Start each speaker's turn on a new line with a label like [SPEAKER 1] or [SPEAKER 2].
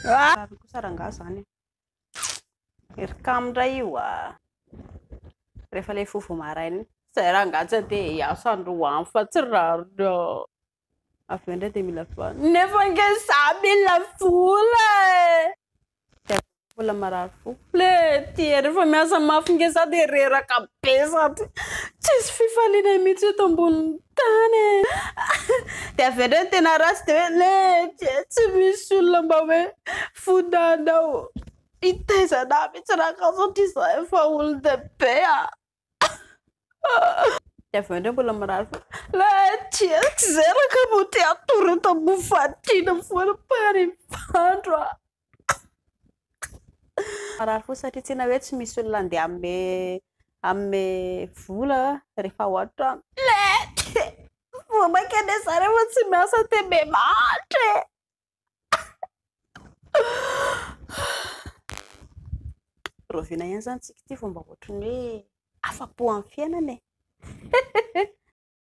[SPEAKER 1] Rariny kosa rangahy izany e. Ery kamo indray io a! Rehefa ilay hifoha vao maraina iny. Izay rangahy tsy handeha hiasa androany fa tsy rariny ô. Avy eo indray dia mila vola. Nefa ange za mila vola e! Dia mbola marary fo. Lety e, rehefa miasa mafy nge za dia reraka be sady tsisy fifaliana mihitsy eto ambonin'ny tany e. Dia avy eo indray ny tena ratsy dia hoe lety e, tsy misy olona mba hoe vonanao hitaiza anah mihitsy rangahy satria za efa olon-dehibe a. Dia avy eo indray mbola mirary foana. Lety e, tsy izay rangahy vao te hatory eto ambony fandriana foana mpanimandro a. Marary fo satria tsy hoe tsy misy olona andeha hanome hanome vola rehefa ao an-trano. Lety e! Vao mainka anie za rehefa tsy miasa dia miha-mahantra e! Rahoviana ihany izany tsika ity vao mba ohatran'ny hoe afa-po amin'ny fiainana e!